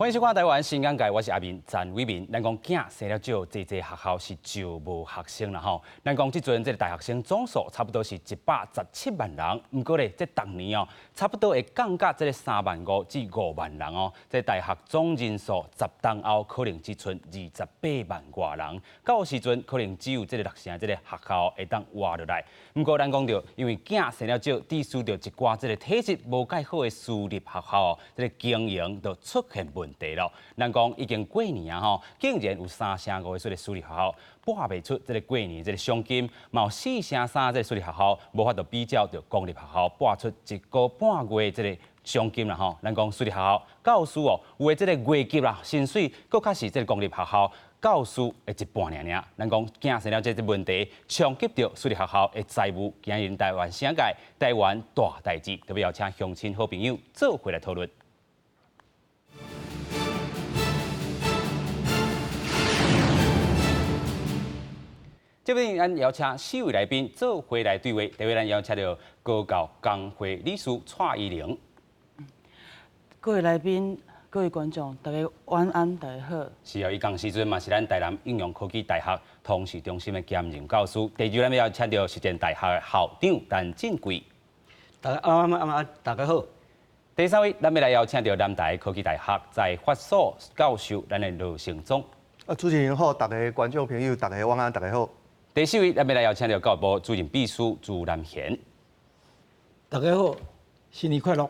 歡迎收看《台灣新眼界》，我是阿明陳偉民。咱講囝生了少，濟濟學校是招無學生啦吼。咱講這陣這个大學生總數差不多是117萬人，毋過咧，這逐年哦，差不多會降甲這个3萬5至5萬人哦。這大學總人數10冬後可能只賰28萬外人，到時陣可能只有這个六成這个學校會當活落來。毋過咱講著，因為囝生了少，致使著一寡這个體質無蓋好的私立學校，這个經營就出現問題咯。咱講已經過年啊吼，竟然有3成5的這个私立學校撥袂出這个過年這个賞金，嘛有4成3這个私立學校無法度比照著公立學校撥出一個半月這个賞金啦吼。咱講私立學校教師哦，有的這个月給啦，薪水閣較是這个公立學校教師的一半爾爾。咱講囝生了這個問題，衝擊著私立學校的財務。今日台灣新眼界，台灣大代誌，特別邀請鄉親好朋友做伙來討論。這邊咱邀請四位來賓做伙來對話。第一位咱邀請著高教工會理事蔡依玲。各位來賓、各位觀眾，大家晚安，大家好。是哦，伊仝時陣嘛是咱台南應用科技大學通識中心的兼任教師。第二，咱要邀請著實踐大學的校長陳進貴。大家晚安，晚安，大家好。第三位，咱欲來邀請著南台科技大學財法所教授，咱的羅成宗。啊，主持人好，逐个觀眾朋友，大家晚安，大家好。第四位，咱欲來邀請著教育部主任秘書朱南賢。大家好，新年快樂。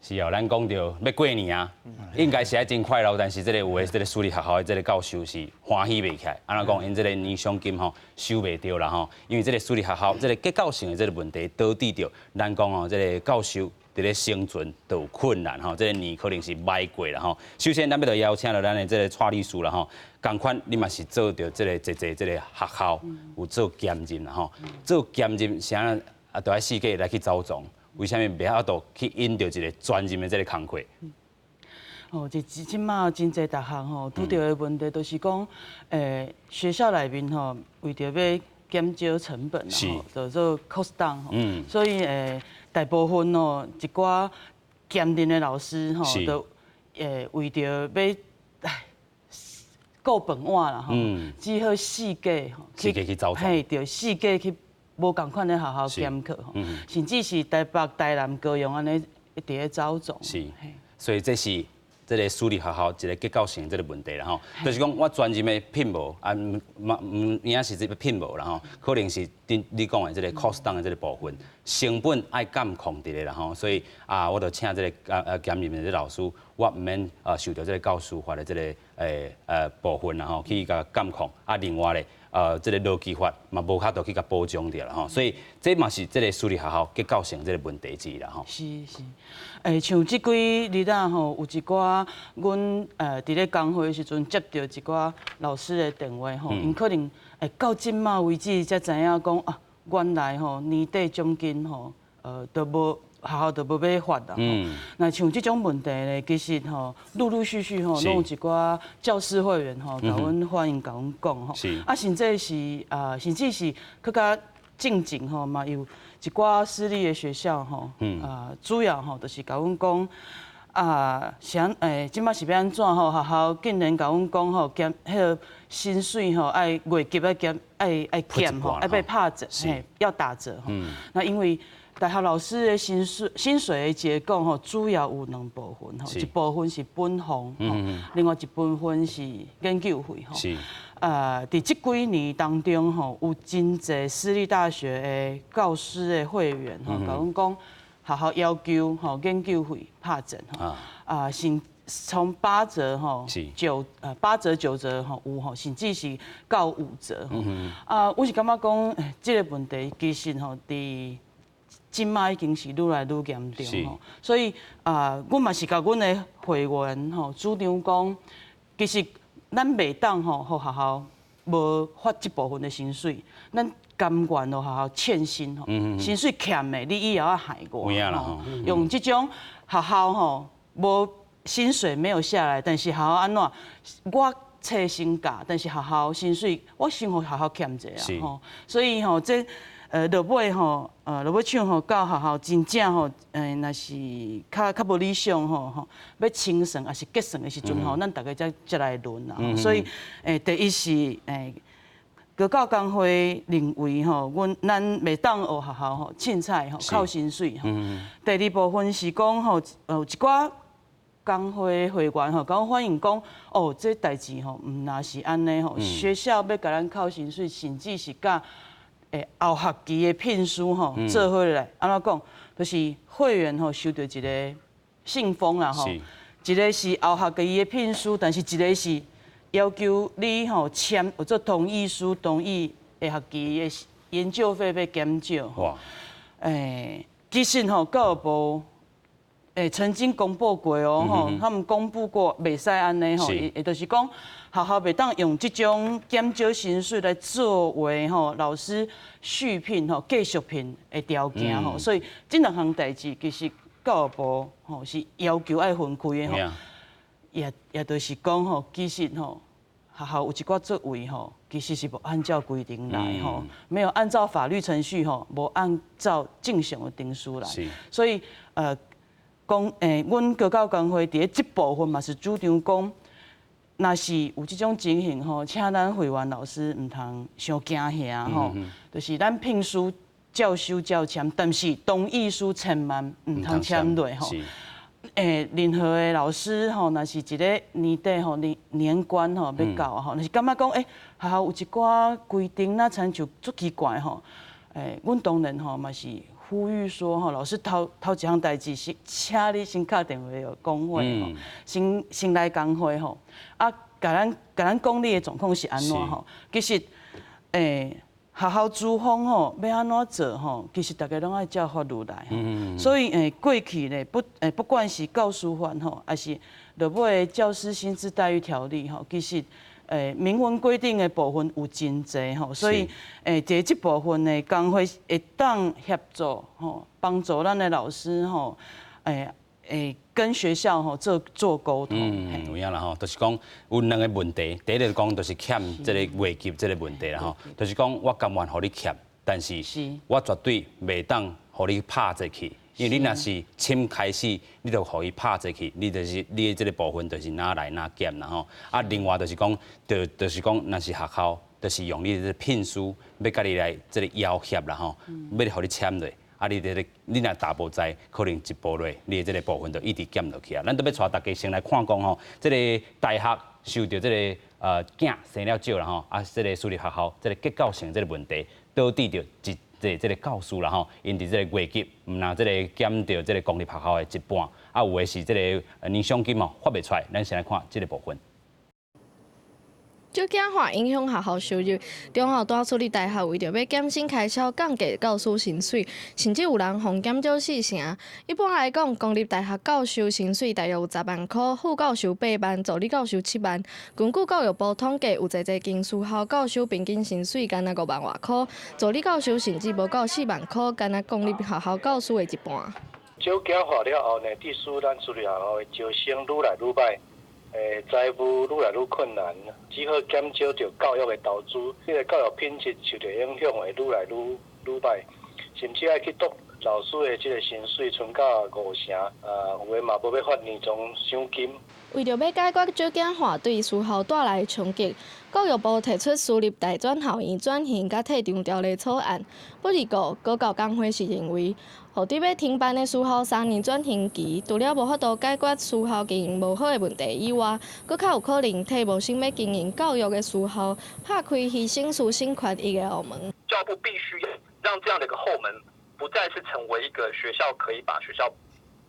是哦，咱講著欲過年啊，應該是愛真快樂，但是這个有的這个私立學校的這个教授是歡喜袂起來。按怎講？𪜶這个年賞金吼收袂著啦吼，因為這个私立學校這个結構性的這个問題，導致著咱講哦，這个教授佇咧生存都有困難吼，這个年可能是歹過啦吼。首先，咱欲來邀請著咱的這个蔡理事啦吼，仝款你嘛是做著這个濟濟這个學校有做兼任啦吼，做兼任啥啊，都愛四界來去走傱。為啥物袂法度去引著一个專任的這个工課？哦，就這馬真濟大學吼，拄著的問題就是講，學校內面吼，為著欲減少成本吼，就做 cost down 吼，所以大部分吼一寡兼任的老師吼，就為著欲顧飯碗啦吼，只好四界吼，四界去走傱，嘿，對，四界去。無仝款的學校兼課吼，甚至是台北、台南、高雄按呢一直咧走傱。是，所以這是這个私立學校一个結構性的這个問題啦吼，就是講我專任的聘無啊，毋嘛毋影是這个聘無啦吼，可能是你講的這个 cost down 的這个部分，成本愛監控佇咧啦吼，所以啊，我就請這个兼任的這个老師，我毋免受著這个教師法的這个部分啦吼，去共監控啊，另外咧。這个勞基法嘛無法度去共保障著啦吼，所以這嘛是這个私立學校結構性這个問題之一啦吼。是是，像這幾日啊吼，有一寡阮佇咧工會的時陣接著一寡老師的電話吼，𪜶可能到這馬為止才知影講啊，原來吼年底獎金吼，都無。學校就無欲發啦。那像這種問題咧，其實吼，陸陸續續吼，攏有一寡教師會員吼，共阮反映，共阮講吼。啊，甚至是閣較進前吼，嘛有一寡私立的學校吼，啊，主要吼就是共阮講啊，啥這馬是欲按怎吼？學校竟然共阮講吼，減彼个薪水吼，愛月給愛減，愛減吼，愛欲拍折，嘿，要打折吼。那因為大學老師的薪水的結構吼，主要有兩部分吼，一部分是本俸，另外一部分是研究費吼。佇這幾年當中吼，有真濟私立大學的教師的會員吼，共阮講學校要求吼研究費拍折吼，啊，甚從8折吼，8折9折吼有吼，甚至是到5折吼。啊，我是感覺講，這个問題其實吼佇這馬已經是愈來愈嚴重吼，所以啊，阮嘛是共阮的會員吼主張講，其實咱袂當吼，予學校無發這部分的薪水，咱甘願予學校欠薪吼，薪水欠的，你以後愛還我吼，用這種學校吼無薪水沒有下來，但是學校按怎，我册薪教，但是學校薪水我先予學校欠者啊吼，所以吼這落尾吼，落尾唱吼到學校真正吼，若是較無理想吼，欲清算抑是結算的時陣吼，咱大家才來論啦。所以，第一是高教工會認為吼，咱袂當予學校吼凊彩吼扣薪水吼。第二部分是講吼，有一寡工會會員吼，共阮反映講，哦，這代誌吼，毋若是按呢吼，學校欲共咱扣薪水，甚至是佮後學期的聘書吼做伙來，按怎講？就是會員吼收著一个信封啦吼，一个是後學期的聘書，但是一个是要求你吼簽有做同意書，同意下學期的研究費欲減少。哇！其實吼教育部曾經公布過哦，吼，他們公布過袂使按呢吼，也就是講學校袂當用這種減少薪水來作為吼老師續聘吼繼續聘的條件吼，所以這兩項代誌其實教育部吼是要求愛分開的吼，也就是講吼，其實吼學校有一寡作為吼，其實是無按照規定來吼，沒有按照法律程序吼，無按照正常的程序來，所以講阮高教工會佇咧這部分嘛是主張講，若是有這種情形吼，請咱會員老師毋通傷驚嚇吼，就是咱聘書照收照簽，但是同意書千萬毋通簽落吼。任何的老師吼，若是一个年底吼年年關吼欲到吼，若是感覺講學校有一寡規定，若親像足奇怪吼，阮當然吼嘛是呼籲說吼，老師頭頭一項代誌是，請你先敲電話予工會吼，先來工會吼，啊，共咱講你的狀況是按怎吼？其實，學校資方吼欲按怎做吼，其實大家攏愛照法律來。所以過去咧不管是教師法吼，抑是落尾教師薪資待遇條例吼，其實明文規定的部分有真濟吼，所以佇這部分呢，工會會當協助吼，幫助咱的老師吼，跟學校吼做溝通。嗯，有影啦吼，就是講有兩个問題，第一个講就是欠這个月給這个問題啦吼，就是講我甘願予你欠，但是我絕對袂當予你拍坐去，因為你若是簽開始，你就予伊拍坐去，你就是你的這个部分就是哪來哪減啦吼。啊，另外就是講，就是講，若是學校，就是用你的聘書欲共你來這个要挾啦吼，欲予你簽落。啊！你這个你若踏無在，可能一步落，你的這个部分就一直減落去啊。咱都欲帶大家先來看講吼，這个大學受著這个囝生了少啦吼，啊，這個私立學校這个結構性這个問題，導致著一這個教師啦吼，𪜶佇這個月給毋若這个減著這个公立學校的一半，啊，有的是這个年賞金哦發袂出來。咱先來看這个部分。少子化影響學校收入，中後段私立大學為著欲減省開銷，降低教師薪水，甚至有人予減少四成。一般來講，公立大學教授薪水大約有10萬箍，副教授8萬，助理教授7萬。根據教育部統計，有濟濟間私校教授平均薪水干焦5萬外箍，助理教授甚至無夠4萬箍，干焦公立學校教師的一半。少子化了後呢，致使咱私立學校的招生愈來愈䆀。財務愈來愈困難，只好減少著教育的投資，這个教育品質受著影響會愈來愈䆀，甚至愛去剁老師的這个薪水，賰到五成，啊，有的嘛無欲發年終賞金。為著欲解決少子化對私校帶來的衝擊，教育部提出私立大專校院轉型佮退場條例草案。不過，高教工會是認為，予佇欲停辦的私校三年轉型期，除了無法度解決私校經營無好的問題以外，閣較有可能替無想欲經營教育的私校拍開犧牲師生權益的後門。教育部必須讓這樣的一個後門，不再是成為一個學校可以把學校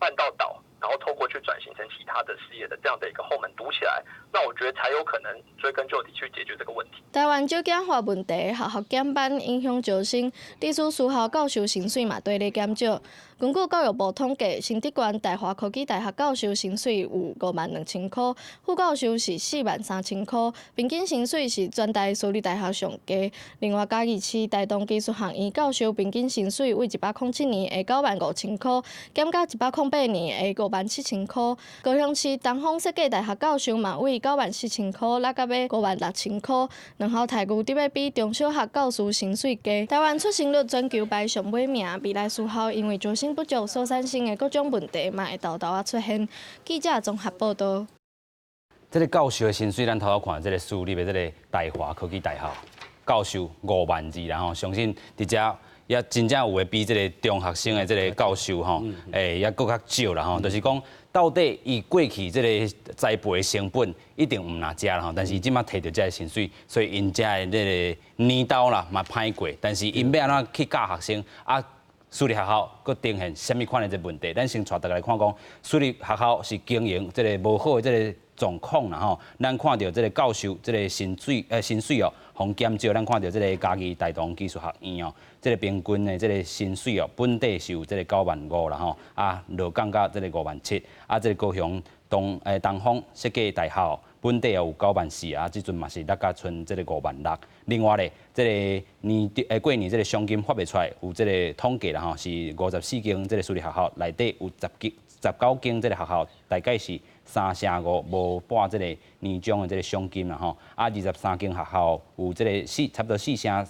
辦到倒，然後透過去轉型成其他的事業的這樣的一個後門堵起來，那我覺得才有可能追根究底去解決這個問題。台灣少子化問題，學校減班影響招生，致使私校教授薪水嘛綴咧減少。根據教育部統計，新竹縣大華科技大學教授薪水有52,000箍，副教授是43,000箍，平均薪水是全台私立大學上低。另外，嘉義市大同技術學院教授平均薪水為107年的95,000箍，減甲108年的57,000箍。高雄市東方設計大學教授嘛為94,000箍落甲欲56,000箍。兩校待遇得欲比中小學教師薪水低。台灣出生率全球排上尾名，未來私校因為招生不足所產生的各種問題，嘛會沓沓仔出現。記者綜合報道。這个教授的薪水，咱頭拄看這个私立的這个大華科技大學教授5萬2啦吼，相信佇遮也真正有的比這个中學生的這个教授吼，也閣較少啦吼。就是講，到底伊過去這个栽培的成本一定毋若遮啦吼，但是伊這馬提著這个薪水，所以𪜶遮的這个年頭啦嘛歹過，但是𪜶欲按怎去教學生啊？私立學校閣呈現啥物款的這個問題？咱先帶大家來看講，私立學校是經營這个無好的這个狀況啦吼。咱看著這个教授這个薪水哦，予減少。咱看著這个嘉義大同技術學院哦，這个平均的這个薪水哦，本底是有這个9萬5啦吼，啊落降到這个5萬7。啊，這个高雄東方設計大學本底也有9萬4啊，這陣嘛是落甲賰這个5萬6。另外咧，這个年過年這个賞金發袂出來，有這个統計啦吼，是54間這个私立學校內底有19間這个學校，大概是3成5無撥這个年終的這个賞金啦吼。啊，23間學校有這个差不多4成3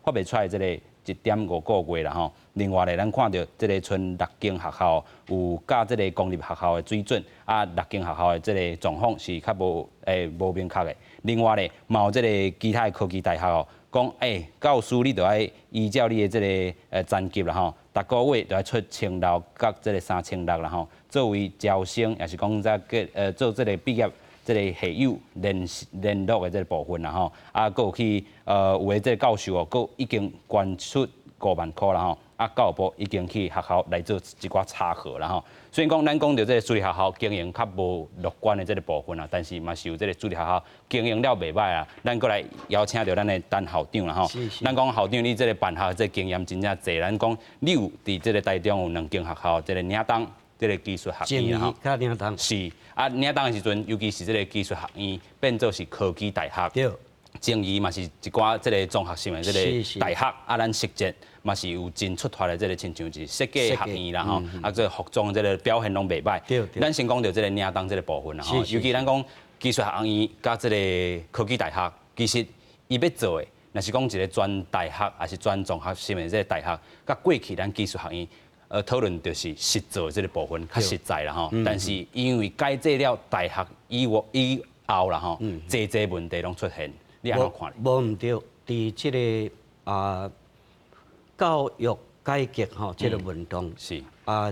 發袂出來這个1.5個月啦吼。另外咧，咱看著這个賰6間學校有佮這个公立學校的水準，啊，6間學校的這个狀況是較無明確的。另外咧，嘛有這个其他的科技大學哦，講教師你著愛依照你的這个層級啦吼，逐个月著愛出1600佮這个3600啦吼，作為招生，抑是講在做這个畢業這个校友聯絡的這个部分啦吼，啊，閣有去有的這个教授哦，閣已經捐出5萬箍啦吼，啊，教育部已經去學校來做一寡查核啦吼。雖然講咱講著這个私立學校經營較無樂觀的這个部分啊，但是嘛是有這个私立學校經營了袂䆀啊。咱閣來邀請著咱的陳校長啦吼。咱講校長，你這个辦學這个經驗真正濟。咱講你有佇這个台中有兩間學校，這个嶺東這个技術學院吼。嶺東。是啊，嶺東的時陣，尤其是這个技術學院變做是科技大學。精醫嘛是一寡這个綜合性的這个大學，啊，咱實踐嘛是有真出脫的這个親像是設計學院啦吼，啊，這个服裝這个表現攏袂䆀。咱先講著這个嶺東這个部分啦吼，尤其咱講技術學院佮這个科技大學，其實伊欲做的，若是講一个專大學，抑是專綜合性的這个大學，佮過去咱技術學院討論就是實做這个部分較實在啦吼。但是因為改制了大學以後啦吼，濟濟問題攏出現。你按怎看？無毋對，佇這个教育改革吼，這个運動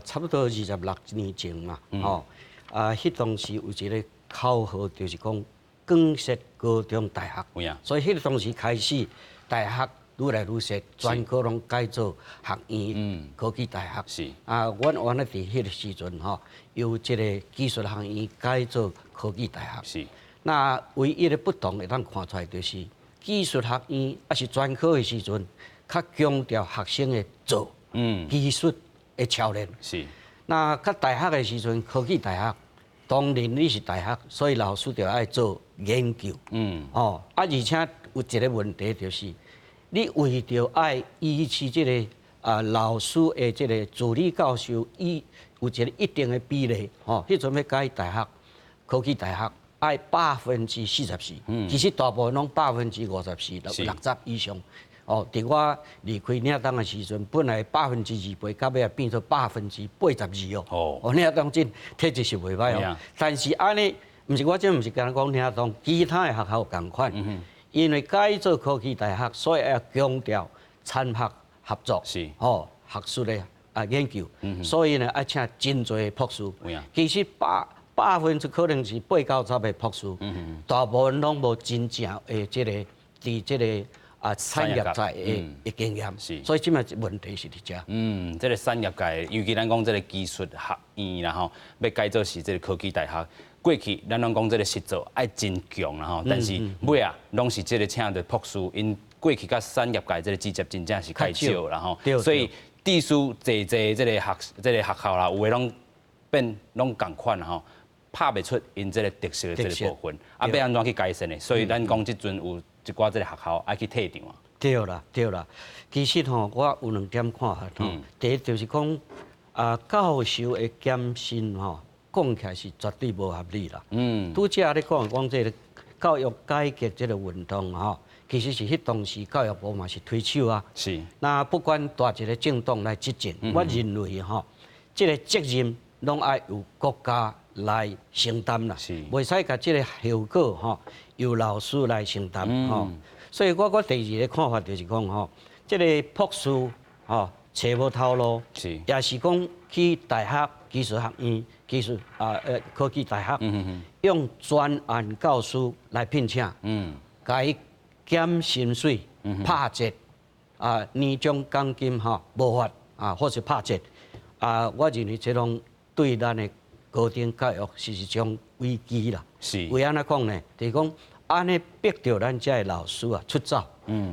差不多26年前嘛，吼啊，彼當時有一个口號，就是講廣設高中大學，所以彼當時開始大學愈來愈設，專科攏改做學院、科技大學。啊，阮原來佇彼个時陣吼，由這个技術學院改做科技大學。那唯一的不同會當看出來，就是技術學院抑是專科的時陣，較強調學生的做技術的操練。那較大學的時陣，科技大學，當然你是大學，所以老師就愛做研究。哦，啊，而且有一个問題就是，你為著愛維持這个老師的這个助理教授，伊有一个一定的比例，吼，彼陣欲改大學，科技大學。愛44%，其實大部分攏54%、60以上。哦，佇我離開嶺東的時陣，本來28%，到尾變做82%哦。哦，嶺東真體質是袂䆀哦。但是按呢，毋是我這毋是干焦講嶺東，其他的學校仝款。因為改做科技大學，所以要強調產學合作。哦，學術的研究。所以呢，愛請真濟博士。其實百分之可能是八九十的博士，大部分攏無真正的這个佇這个產業界的經驗，所以這馬問題是佇遮。嗯，這个產業界，尤其咱講這个技術學院啦吼，欲改做是這个科技大學。過去咱攏講這个實作愛真強啦吼，但是尾仔攏是這个請著博士，𪜶過去佮產業界這个接觸真正是較少啦吼，所以致使濟濟這个學校啦，有的攏變攏仝款啦吼。拍袂出𪜶這个特色的這个部分，啊，欲按怎去改善呢？所以咱講這陣有一寡這个學校愛去退場啊。對啦，對啦。其實吼，我有兩點看法吼。第一就是講，啊，教授的減薪吼，講起來是絕對無合理啦。拄才咧講講這個教育改革這個運動吼，其實是彼當時教育部嘛是推手啊。那不管佗一个政黨來執政，我認為吼，這個責任攏愛由國家來承擔啦。袂使共這个後果吼由老師來承擔吼。所以我第二个看法就是講吼，這个博士吼揣無頭路，也是講去大學技術學院、技術啊科技大學，用專案教師來聘請，共伊減薪水、拍折啊，年終獎金吼無發啊，或是拍折啊，我認為這攏對咱的高等教育是一種危機啦。為按怎講呢？就是講按呢逼著咱遮的老師啊出走，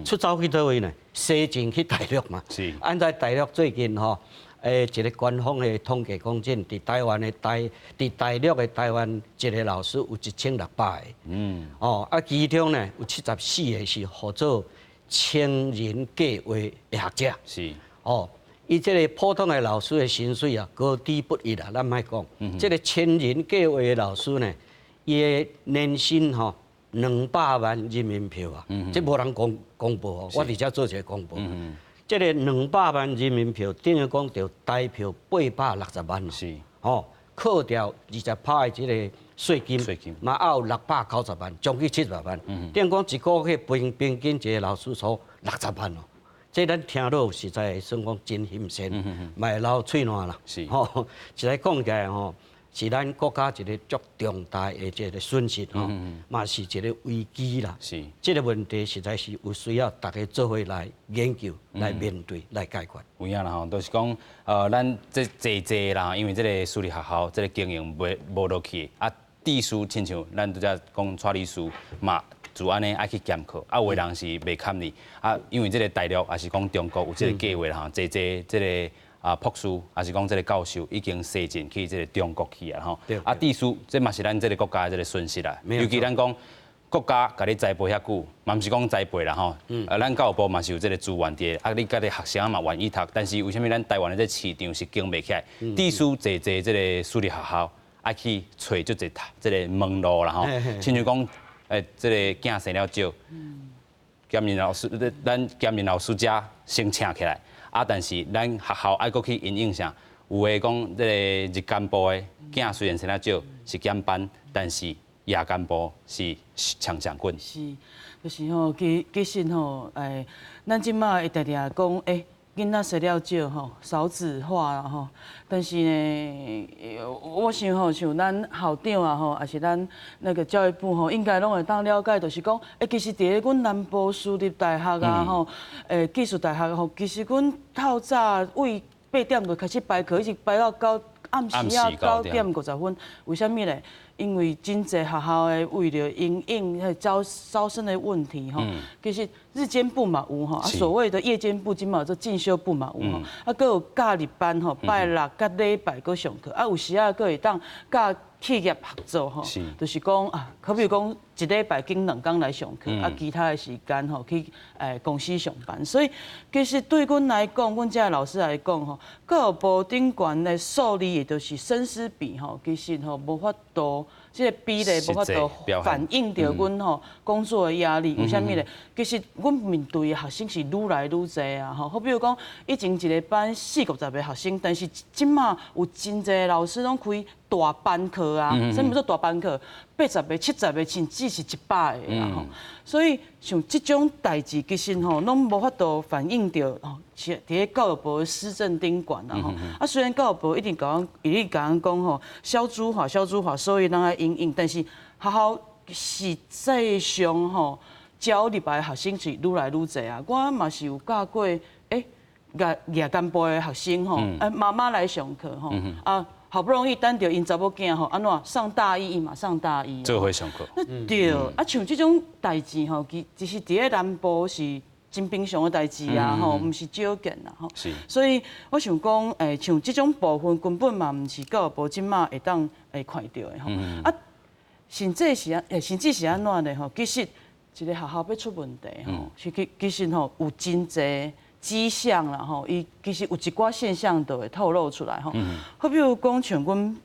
出走去佗位呢？西進去大陸嘛。按在大陸最近吼，一个官方的統計講，真佇台灣的台，佇大陸的台灣一个老師有1600個。哦，啊，其中呢有74個是號做千人計畫的學者。哦，伊這个普通的老師的薪水啊，高低不一啦，咱莫講。這个千人計畫的老師呢，伊的年薪吼200萬人民幣啊，這無人公布哦，我佇遮做一个公布。這个200萬人民幣等於講著台票860萬咯。哦，扣掉20%的這个稅金，嘛還有690萬，將近70萬。等於講一個月平均一个老師收60萬哦。這咱聽落實在算講真心酸，嘛會流喙瀾啦。吼，實在講起來吼，是咱國家一个足重大的這个損失吼，嘛是一个危機啦。這个問題實在是有需要大家做伙來研究、來面對、來解決。有影啦吼，就是講，咱這濟濟啦，因為這个私立學校這个經營袂無落去，啊，致使親像咱拄才講蔡理事嘛，就按呢愛去兼課，啊，有的人是袂堪你，啊，因為這个大陸抑是講中國有這个計劃啦吼，濟濟這个啊博士，抑是講這个教授已經西進去這个中國去啊吼，啊，致使這嘛是咱這个國家的這个損失啦，尤其咱講國家共你栽培遐久，嘛毋是講栽培啦吼，啊，咱教育部嘛是有這个資源佇，啊，你家己學生嘛願意讀，但是為啥物咱台灣的這市場是經袂起來？致使濟濟這个私立學校愛去揣足濟這个門路啦吼，親像講，這个囝生了少，兼任老師，咱兼任老師遮先請起來，啊，但是咱學校愛閣去因應啥？有的講這个日間部的囝雖然生了少，是減班，但是夜間部是強強滾。是，就是吼，其實吼，咱這馬會定定講，囡仔生了少吼，少子化啦吼。但是呢，我想吼，像咱校長啊吼，抑是咱那个教育部吼，應該攏會當了解，就是講，其實佇咧阮南部私立大學啊吼，技術大學吼，其實阮透早為8點就開始排課，一直排到暗時仔9點50分。為啥物咧？因為真濟學校的為著因應彼招生的問題吼，其實日間部嘛有吼，啊所謂的夜間部這馬做進修部嘛有吼，啊閣有假日班吼，拜六佮禮拜閣上課，啊有時仔閣會當佮企業合作吼，就是講啊，好比講一禮拜經2工來上課，啊其他的時間吼去公司上班，所以其實對阮來講，阮這老師來講吼，教育部頂懸的數字，也就是生師比吼，其實吼無法度。這个比例無法度反映著阮吼工作的壓力。為啥物咧？其實阮面對的學生是愈來愈濟啊！吼，好比如講，以前一个班四五十个學生，但是這馬有真濟老師攏開大班課啊。啥物叫做大班課？80個、70個，甚至是100個啦吼。所以像這種代誌，其實吼攏無法度反映著吼，佇咧教育部的施政頂懸啦吼。啊，雖然教育部一直共阮，一直共阮講吼，少子化、少子化，所以咱愛因應，但是學校實際上吼，招入來的學生是愈來愈濟啊。我嘛是有教過，夜間部的學生吼，媽媽來上課吼，啊。好不容易等著𪜶查某囝吼，按怎上大一，伊嘛上大一。做伙上課。對，啊，像這種代誌吼，其實佇咧南部是真平常的代誌啊，吼，毋是少見啦，吼。所以我想講，像這種部分根本嘛毋是教育部這馬會當看著的吼。啊，甚至是按怎咧吼？其實一个學校欲出問題吼，是其實吼有真濟跡象啦吼，伊其實有一寡現象就會透露出來吼。好比如講，像阮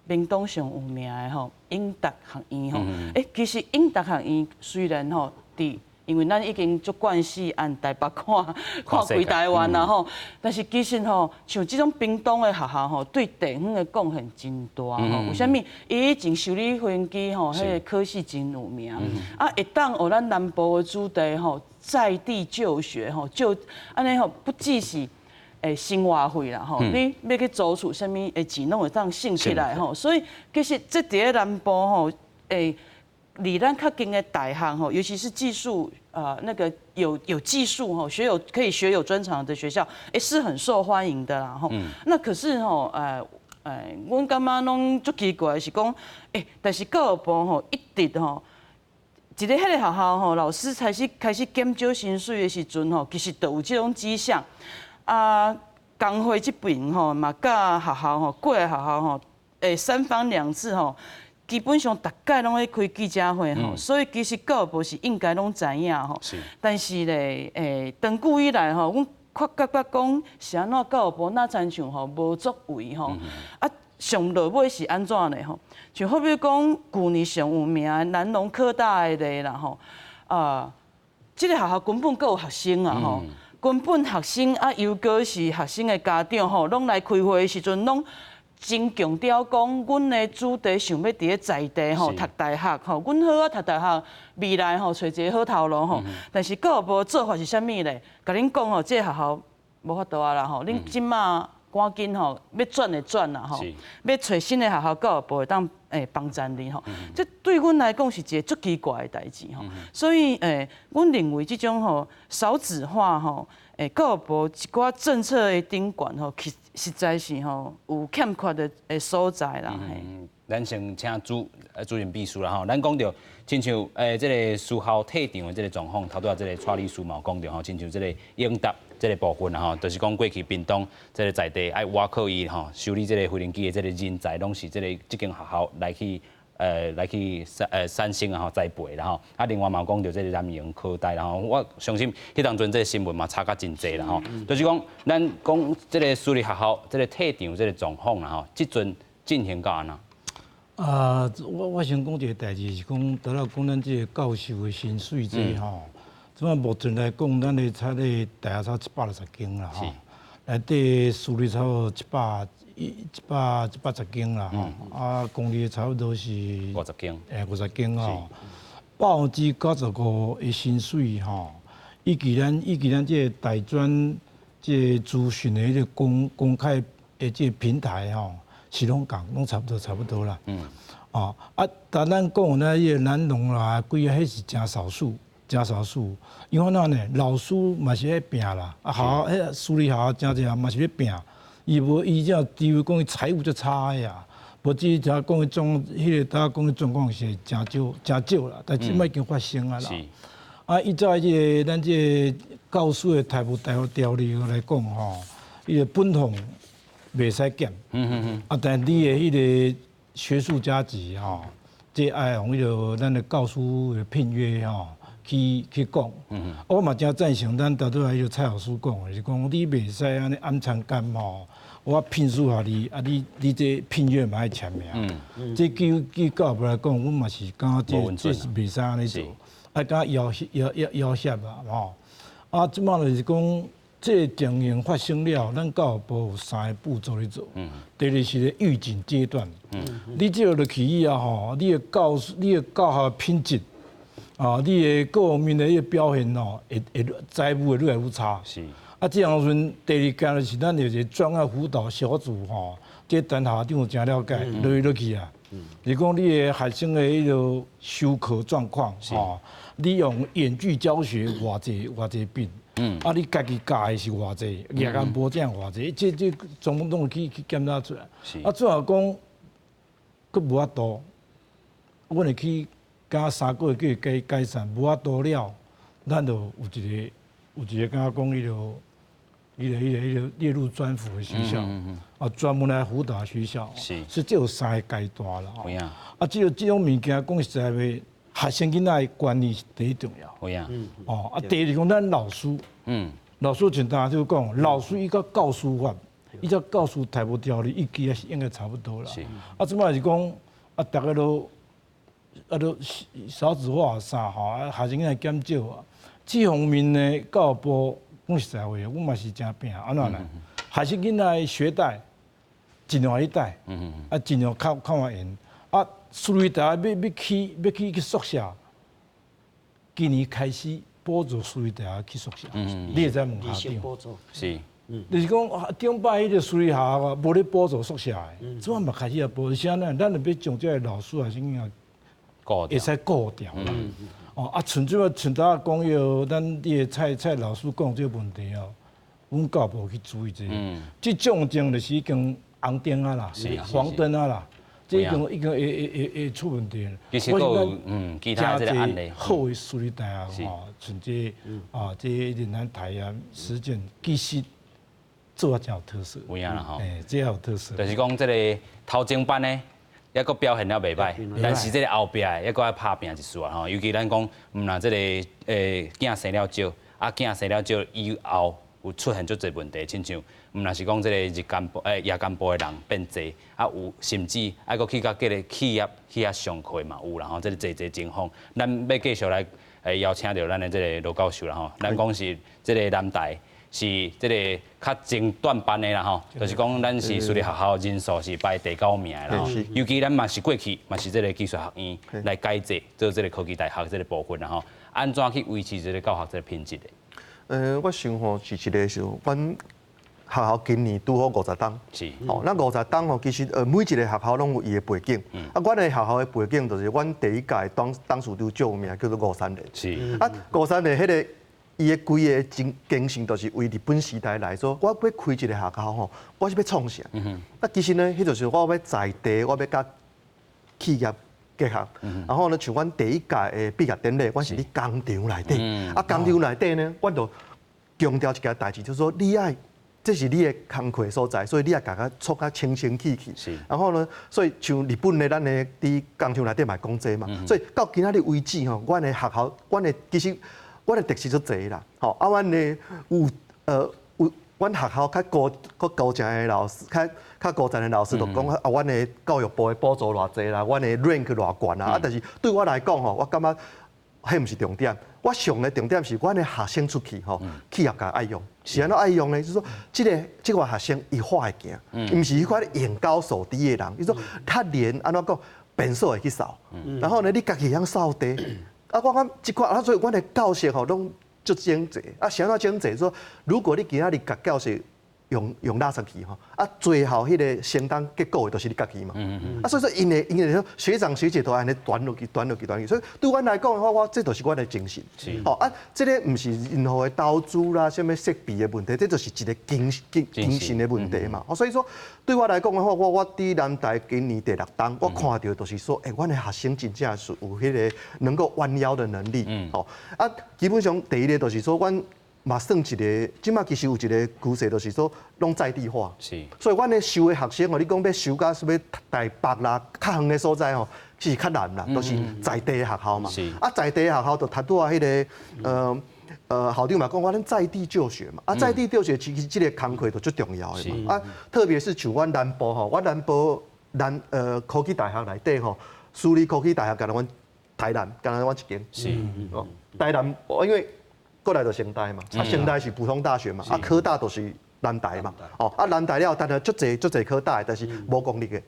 屏東上有名的吼，英達學院吼，欸，其實英達學院雖然吼，佇因為咱已經足慣勢按台北看看規台灣啦吼，但是其實吼，像這種屏東的學校吼，對地方的貢獻真大吼。為啥物？伊以前修理飛機吼，彼個科系真有名。啊，會當予咱南部的子弟吼，在地就學吼，就按呢吼，不只是生活費啦吼，你欲去租厝啥物的錢攏會當省起來吼。所以其實這佇咧南部吼，離咱較近的大學吼，尤其是技術那個有技術吼，學有可以學有專長的學校，是很受歡迎的啦吼。那可是吼，阮感覺攏足奇怪，是講，但是教育部吼一直吼，一個彼個學校吼，老師開始減少薪水的時陣吼，其實就有這種跡象。啊，工會這邊吼嘛，佮學校吼，過來學校吼，三番兩次吼。基本上逐擺攏咧開記者會吼，所以其實教育部是應該攏知影吼。但是咧，長久以來吼，阮確感覺講是按怎教育部若親像吼無作為吼。啊，上落尾是按怎咧吼？像好比講，舊年上有名的南農科大的例啦吼，啊，這個學校根本閣有學生啊吼，根本學生啊，尤其是學生的家長吼，攏來開會的時陣攏真強調講，阮的子弟想欲佇咧在地吼讀大學吼，阮好啊讀大學，未來吼揣一個好頭路吼。但是教育部的做法是啥物咧？共恁講吼，這個學校無法度啊啦吼，恁這馬趕緊吼，欲轉就轉啦吼，欲揣新的學校，教育部會當幫贊你吼。這對阮來講是一個足奇怪的代誌吼。所以阮認為這種吼少子化吼，教育部一寡政策的頂懸吼，其實在是吼有欠缺的所在啦。咱先請主任秘書啦吼，咱講著，親像這个私校退場的這个狀況，頭拄仔這个蔡理事嘛有講著吼，親像這个英達這个部分啦吼，就是講過去屏東這个在地愛倚靠伊吼修理這个飛行機的這个人才，攏是這間學校來去產生啊吼栽培啦吼。啊，另外嘛有講著這个南榮科大啦吼，我相信彼當陣這个新聞嘛炒甲真濟啦吼，就是講咱講這个私立學校這个退場這个狀況啦吼，這陣進行到按怎？啊，我先講一個代誌，是講，除了講咱這个教授的薪水這吼，這馬目前來講，咱的差咧大學差160間啦吼，內底私立差不多110間啦吼，啊，公立差不多是50間，50間吼，95%的薪水吼，以及咱這个大專這个資訊的彼个公開的這个平台吼，是攏仝，攏差不多啦。哦，啊，但咱講咧，彼个南農啦，幾个彼是誠少數，誠少數。因為按怎呢？老師嘛是咧拼啦，啊，學校彼私立學校誠濟嘛是咧拼。伊無伊這除非講伊財務足差的啊，無只聽講伊狀，彼个拄講伊狀況是誠少誠少啦，但這馬已經發生啊啦。啊，依照這个咱這个教師的待遇待遇條例來講吼，伊个本俸袂使減。啊，但你的彼个學術加給吼，這愛用彼个咱的教師的聘約吼去講。我嘛誠贊成咱拄拄仔彼个蔡老師講的，是講你袂使按呢暗摻甘吼，我聘書予你，啊你這聘約嘛愛簽名。這據教育部來講，阮嘛是感覺這是袂使按呢做，愛共要挾啊吼。啊，這馬就是講。這个情形發生了，咱教育部有三個步驟咧做。第二是咧預警階段。你這個落去以後吼，你的教學品質，啊，你的各方面的彼個表現吼，會財務會愈來愈差。啊，這樣時陣第二件就是咱有一個專案輔導小組吼，這陳校長有誠了解，落去啊。是講你的學生的彼个修課狀況，吼，你用遠距教學偌濟偌濟遍。啊！你家己教的是偌濟，額外無這樣偌濟，這全部攏去檢查出來。啊，最後講，閣無法度，阮會去加3個月去改善，無法度了，咱就有一個敢若講彼个列入專輔的學校，啊，專門來輔導學校，是這有三個階段啦。啊，這種物件講實在話。學生囡仔的觀念是第一重要。哦，啊，第二講咱老師，老師像大家就講，老師伊佮教師法，伊這教師大部條例，伊其實應該差不多啦。啊，這擺是講啊，逐家都啊都少子化啥吼，啊學生來減少啊。這方面呢，教育部講實在話，阮嘛是誠拚，按怎呢？學生囡仔學貸盡量去貸，啊盡量較較較嚴。啊，私立大學欲起欲起去宿舍，今年開始補助私立大學起宿舍，你會使問校長。就是講頂擺彼個私立學校啊，無咧補助宿舍的，這擺嘛開始來補助，是按怎？咱就欲將這个老師學生囡仔會使顧牢啦。哦，啊，像這擺像頭仔講彼个，咱彼个蔡蔡老師講這个問題哦，阮教育部去注意這个，這種症就是已經紅燈啊啦，黃燈啊啦，這已經已經會會會會出問題了。其實閣有其他這个案例，好的私立大學吼，像這啊這嶺南台啊實踐，其實做啊誠有特色。有影啦吼，欸，這有特色。就是講這个頭前班呢，抑閣表現了袂䆀，但是這个後壁的抑閣愛拍拚一絲啊吼。尤其咱講，毋若這个囝生了少，啊囝生了少以後有出現足濟問題，親像毋若是講這个日間部夜間部的人變濟，啊有甚至愛閣去共這个企業去遐上課嘛有啦吼，這个濟濟情況，咱欲繼續來邀請著咱的這个羅教授啦吼。咱講是這个南大是這个較前段班的啦吼，就是講咱是私立學校人數是排第九名的啦吼。尤其咱嘛是過去嘛是這个技術學院來改制做這个科技大學這个部分啦吼，按怎去維持這个教學這个品質的？我想吼是一个是，阮學校今年拄好50冬。哦，那50冬吼，其實每一個學校攏有伊的背景。啊，阮的學校的背景就是阮第一屆董董事長最有名叫做吳三連。啊，吳三連彼个伊的規个精精神，就是為日本時代來說，我欲開一個學校吼，我是欲創啥？啊，其實呢，彼就是我欲在地，我欲佮企業結合。然後呢，像阮第一屆的畢業典禮，阮是佇工廠內底。啊，工廠內底呢，阮就強調一件代誌，就是說你愛，這是你的工課所在，所以你愛共佮出較清清氣氣。然後呢，所以像日本的咱的佇工廠內底嘛會講這嘛，所以到今仔日為止吼，阮的學校，阮的其實阮的特色足濟啦。吼，啊，阮的有有，阮學校較高較高層的老師，較較高層的老師就講啊，阮的教育部的補助偌濟啦，阮的 rank 偌懸啦。啊，但是對我來講吼，我感覺彼毋是重點。我上的重點是，阮的學生出去吼，企業家愛用，是按怎愛用呢？就是說，這个這个學生伊會行，毋是彼款眼高手低的人。伊說他連按怎講，便所會去掃，然後呢，你家己會曉掃地。啊，我感覺這款啊，所以阮的教學吼攏足精緻。啊，是按怎精緻？說如果你今仔日共教室用用垃圾去吼，啊，最後彼个承擔結果的就是你家己嘛。啊，所以說𪜶的𪜶的說學長學姐都按呢傳落去、傳落去、傳落去。所以對阮來講的話，我這就是阮的精神。吼啊，這个毋是任何的投資啦，啥物設備的問題，這就是一個精精精神的問題嘛。所以說對我來講的話，我我佇南大今年第六冬，我看到就是說，欸，阮的學生真正是有彼个能夠彎腰的能力。吼啊，基本上第一个就是說，阮嘛算一个，這馬其實有一个趨勢，就是說攏在地化。所以阮的收的學生哦，你講欲收到啥物台北啦、較遠的所在吼，其實較難啦，都是在地的學校嘛。啊，在地的學校就拄拄仔彼个校長嘛講，我咱在地就學嘛。啊，在地就學其實這个工課就足重要的嘛。啊，特別是像阮南部吼，阮南部南科技大學內底吼，私立科技大學干焦阮台南，干焦阮一間。哦，台南因為過來就成大嘛，啊，成大是普通大學嘛，啊，科大就是南大嘛，哦，啊，南大了後，但係足濟足濟科大，但是無公立的，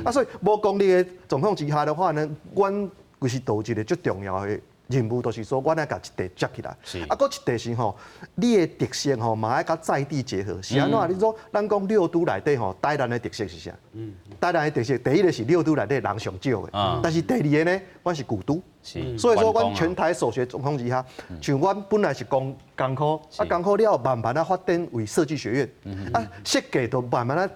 啊，所以無公立的狀況之下的話呢，阮其實都有一個足重要的任務，就是說，阮愛共一塊接起來，啊，閣一塊是吼，你的特色吼嘛愛佮在地結合，是按怎？你說咱講六都內底吼，台南的特色是啥？台南的特色，第一個是六都內底人上少的，但是第二個呢，阮是古都。所以說，阮全台首學狀況之下，像阮本來是工工科，啊工科了後慢慢仔發展為設計學院，啊設計就慢慢仔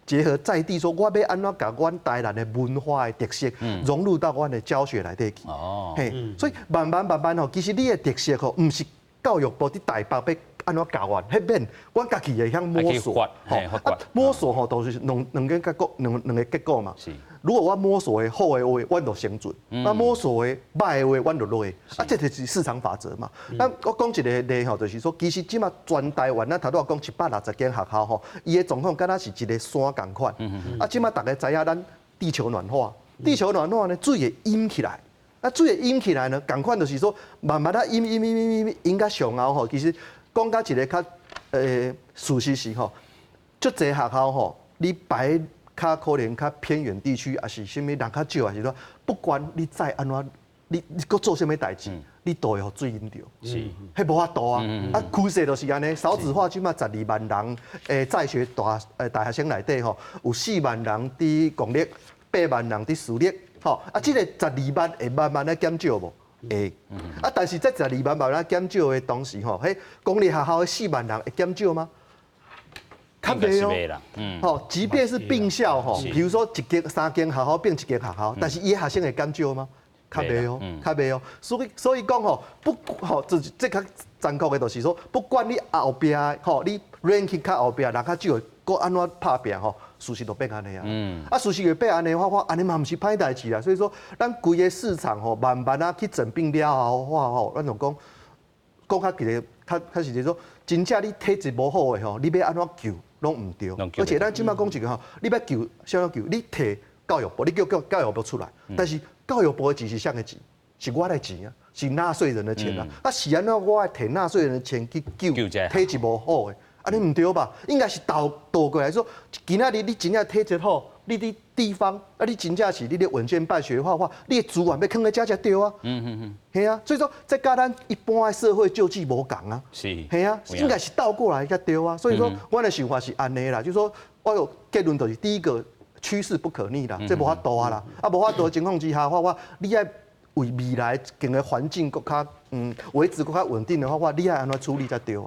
結合在地，說我欲按怎共阮台南的文化的特色融入到阮的教學內底去。嘿，所以慢慢慢慢吼，其實你的特色吼，毋是教育部佇台北欲按怎教阮，彼免，阮家己會曉摸索，吼，啊摸索吼，都是兩兩個結果，兩兩個結果嘛。如果我摸索的好的話，阮就生存；那摸索的䆀的話，阮就落。啊，這就是市場法則嘛。那我講一個例吼，就是說，其實這馬全台灣，咱頭拄仔講160間學校吼，伊的狀況敢若是一個山仝款。啊，這馬逐家知影咱地球暖化，地球暖化呢，水會淹起來。啊，水會淹起來呢，仝款就是說，慢慢仔淹淹淹淹淹淹到上後吼，其實講到一個較事實是吼，足濟學校吼，你擺較可能較偏遠地區，抑是啥物人較少，抑是說，不管你再按怎，你閣做啥物代誌，你都會予水淹著。彼無法度啊！啊，趨勢就是按呢，少子化這馬12萬人在學大學生內底吼，有4萬人佇公立，8萬人佇私立，吼啊，這個十二萬會慢慢咧減少無？會。啊，但是這十二萬慢慢減少的同時吼，彼公立學校的四萬人會減少嗎？較袂哦，吼，即便是併校吼，比如說一間三間學校併一間學校，但是伊的學生會減少嗎？較袂哦，較袂哦。所以講吼，不吼，這這較殘酷的，就是說，不管你後壁吼，你 ranking 較後壁，人較少，閣按怎拍拚吼，事實就變按呢啊。啊，事實會變按呢，我按呢嘛毋是歹代誌啦。所以說，咱規个市場吼，慢慢仔去整併了後，我吼，咱就講講較一個較較實際說，真正你體質無好的吼，你欲按怎救攏毋對。而且咱這馬講一個吼，你欲救，啥物救？你提教育部，你叫教育部出來，但是教育部的錢是啥的錢？是我的錢啊，是納稅人的錢啊。啊，是按怎我愛提納稅人的錢去救體質無好的？按呢毋對吧？應該是倒倒過來說，今仔日你真正體質好，你佇地方啊，你真正是你咧穩健辦學的話，你的資源欲囥佇遮才對啊。係啊，所以說這佮咱一般的社會救濟無仝啊。係啊，應該是倒過來才對啊。所以說，我的想法是按呢啦，就是說我有結論就是第一個趨勢不可逆啦，這無法度啊啦。啊，無法度的情況之下，我你愛為未來整個環境閣較維持閣較穩定的話，我你愛按怎處理才對啊？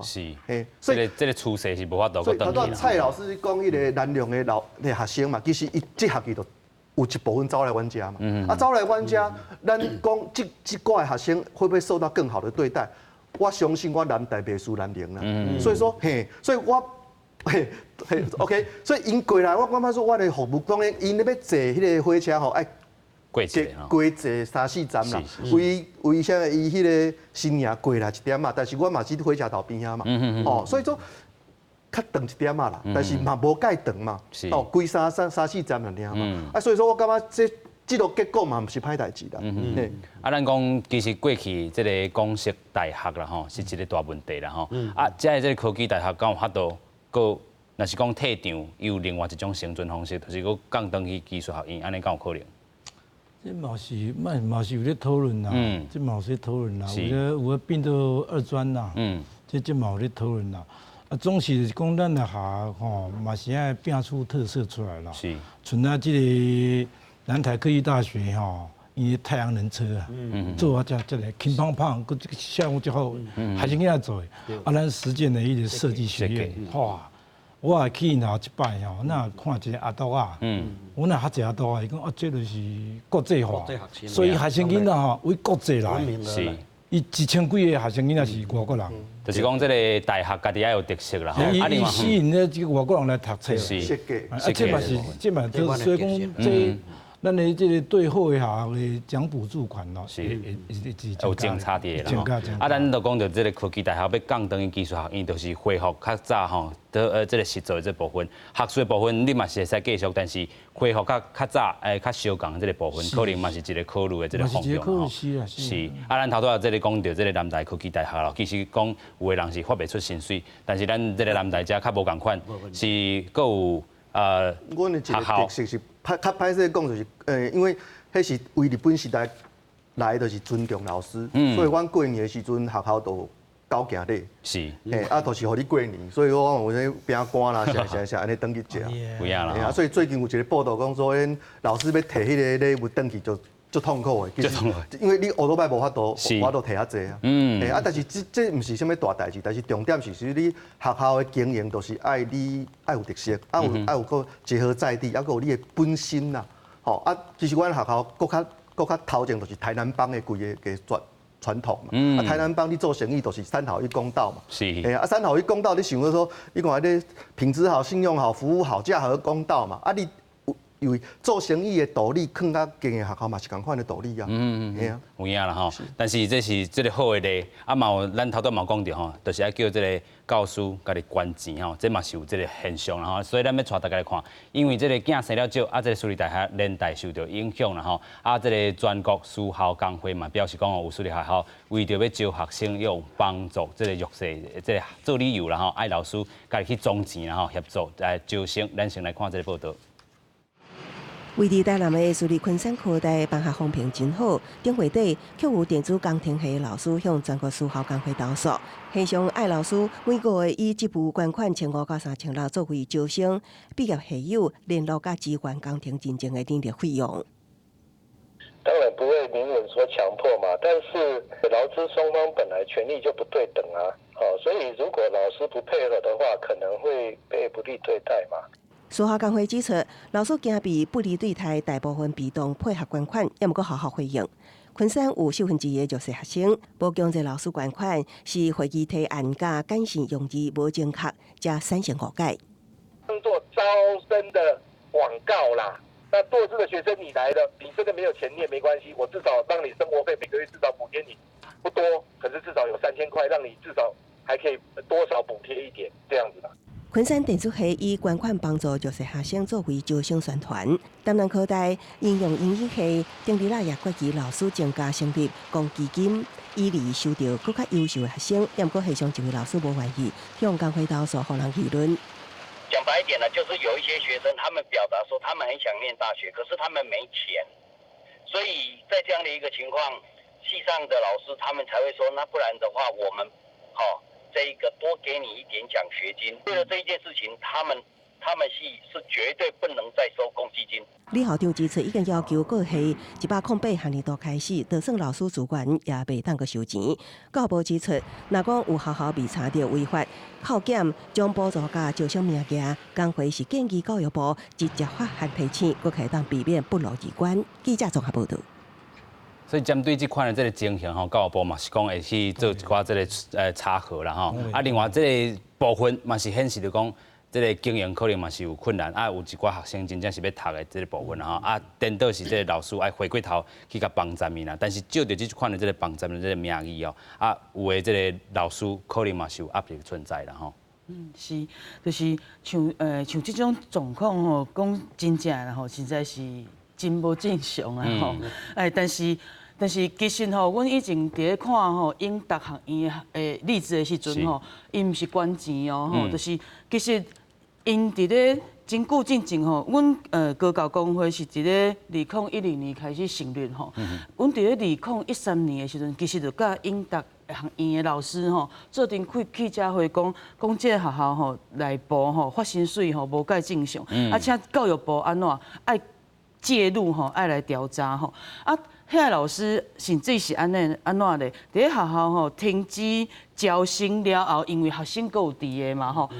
嘿，所以這個趨勢是無法度。所以頭拄蔡老師講彼個南龍的老的學生嘛，其實伊這學期就有一部分走來阮遮嘛。啊，走來阮遮，咱講這這掛的學生會不會受到更好的對待？我相信我南大袂輸南寧啦。所以說，嘿，所以我嘿嘿，OK，所以𪜶過來，我感覺說我的服務當然，𪜶咧欲坐彼個火車吼，愛過過坐三四站啦，為為啥伊彼個新營過來一點仔，但是我嘛是火車頭邊仔嘛，哦，所以說較長一點仔啦，但是嘛無蓋長嘛，哦，規三四站爾嘛，啊，所以說我感覺這這個結果嘛毋是歹代誌啦。啊，咱講其實過去這個公設大學啦吼，是一個大問題啦吼。啊，這个這個科技大學敢有法度閣，若是講退場，有另外一種生存方式，就是閣降轉去技術學院，按呢敢有可能？這嘛是嘛嘛是有咧討論啦，這嘛是討論啦，有咧有咧變做二專啦，這這嘛有咧討論啦。啊，總是就是講咱的學校吼，嘛是愛拼出特色出來啦。像咱這個南台科技大學吼，伊太陽能車啊，做啊這這個輕胖胖，閣這個效果較好，學生囡仔做的。啊，咱實踐的彼個設計學院，哇！我也去𪜶頭一擺吼，那看一個阿杜仔，阮若較濟阿杜仔，伊講啊，這就是國際化，所以學生囡仔吼為國際來，伊一千幾個學生囡仔是外國人，就是講這個大學家己愛有特色啦，伊吸引咧這個外國人來讀冊，設計，啊，這嘛是，這嘛就所以講這。咱的這個對好的學校的獎補助款咯，是有政策佇咧啦。啊，咱都講著這個科技大學欲降轉去技術學院，就是恢復較早吼，這個實作的這部分，學術的部分你嘛是會使繼續，但是恢復較較早較相仝這個部分，可能嘛是一個考慮的這個方向吼。是，啊，咱頭拄仔這個講著這個南台科技大學咯，其實講有的人是發袂出薪水，但是咱這個南大遮較無仝款，是閣有阮的一個特色是。較歹勢講就是，因為彼是為日本時代來，就是尊重老師，所以阮過年的時陣學校都搞行禮，啊，就是予你過年，所以我有啥餅乾啦，啥啥啥按呢轉去食，有影啦。啊，所以最近有一個報道講說，𪜶老師欲提彼個禮物轉去就足痛苦的，其實因為你烏托邦無法度，無法度提遐濟啊。啊，但是這這毋是啥物大代誌，但是重點是，是你學校的經營，就是愛你愛有特色，愛有愛有閣結合在地，抑閣有你的本身啦。吼啊，其實阮學校閣較閣較頭前，就是台南幫的規个個傳傳統嘛。啊，台南幫你做生意就是三好一公道嘛。啊，三好一公道，你想說，你看你品質好、信用好、服務好、價格公道嘛。啊，你。因為做生意的道理，囥佮經營學校嘛是仝款的道理啊。嗯，啊，有影啦吼。但是這是這個好的例，啊嘛有咱頭拄嘛有講著吼，就是愛叫這個教師家己捐錢吼，這嘛是有這個現象啦吼。所以咱欲帶大家來看，因為這個囝生了少，啊，這個私立大學連帶受著影響啦吼。啊，這個全國私校工會嘛表示講，有私立學校為著欲招學生，用幫助這個弱勢，這個做理由啦吼，愛老師家己去裝錢啦吼，協助來招生。咱先來看這個報導。位佇台南的私立昆山科大辦學風評真好，頂月底卻有電子工程系老師向全國私校工會投訴，現場愛老師每個月以職務捐款1500到3600作為招生、畢業系友聯絡佮支援工程認證的等等費用。當然不會明文說強迫嘛，但是勞資雙方本來權利就不對等啊，好，所以如果老師不配合的話，可能會被不利對待嘛。私校工會指出，老師驚被不利對待，大部分被動配合捐款，猶毋過學校回應。昆山有四分之一的弱勢學生，無強制老師捐款，是會議提案佮簡訊用字無正確，才產生誤解。當做招生的廣告啦。那弱勢的學生你來了，你真的沒有錢你也沒關係，我至少讓你生活費每個月至少補貼你不多，可是至少有3000塊，讓你至少還可以多少補貼一點，這樣子啦。昆山電子系以捐款幫助弱勢學生作為招生宣傳。台南科大應用英語系頂日仔也決議老師增加成立公積金，以利收著閣較優秀的學生。毋過系上一位老師無願意向工會投訴，予人議論。講白一點呢，就是有一些學生，他們表達說他們很想念大學，可是他們沒錢，所以在這樣的一個情況，系上的老師他們才會說，那不然的話，我們，好。這一個多給你一點獎學金，為了這一件事情，他們系是絕對不能再收公積金。李校長指出，已經要求各系108學年度開始，就算老師自願也袂當閣收錢。教育部指出，若講有學校被查著違法，扣減將補助佮招生名額，工會是建議教育部直接發函提醒，閣會當避免不勞而捐。記者綜合報導。所以針對這款的這個情形吼，教育部嘛是講會去做一寡這個查核啦吼。啊，另外這個部分嘛是顯示著講，這個經營可能嘛是有困難，啊，有一寡學生真正是欲讀的這個部分吼，啊，顛倒是這個老師愛回過頭去共幫贊𪜶啦。但是借著這款的這個幫贊的這個名義哦，啊，有的這個老師可能嘛是有壓力存在啦吼。嗯，是，就是像這種狀況吼，講真正啦吼，實在是真無正常啊吼。哎，但是其實吼，阮以前佇咧看吼英達學院的例子的時陣吼，𪜶毋是捐錢哦吼，就是其實𪜶佇咧真久進前吼，阮高教工會是佇咧2012年開始成立吼，阮佇咧2013年的時陣，其實就佮英達學院的老師吼，做陣開記者會講，講這個學校吼內部吼發薪水吼無蓋正常，啊請教育部按怎愛介入吼，愛來調查吼，啊。遐个老師甚至是按呢按怎咧？佇咧學校吼停止招生了後，因為學生閣有佇个嘛吼。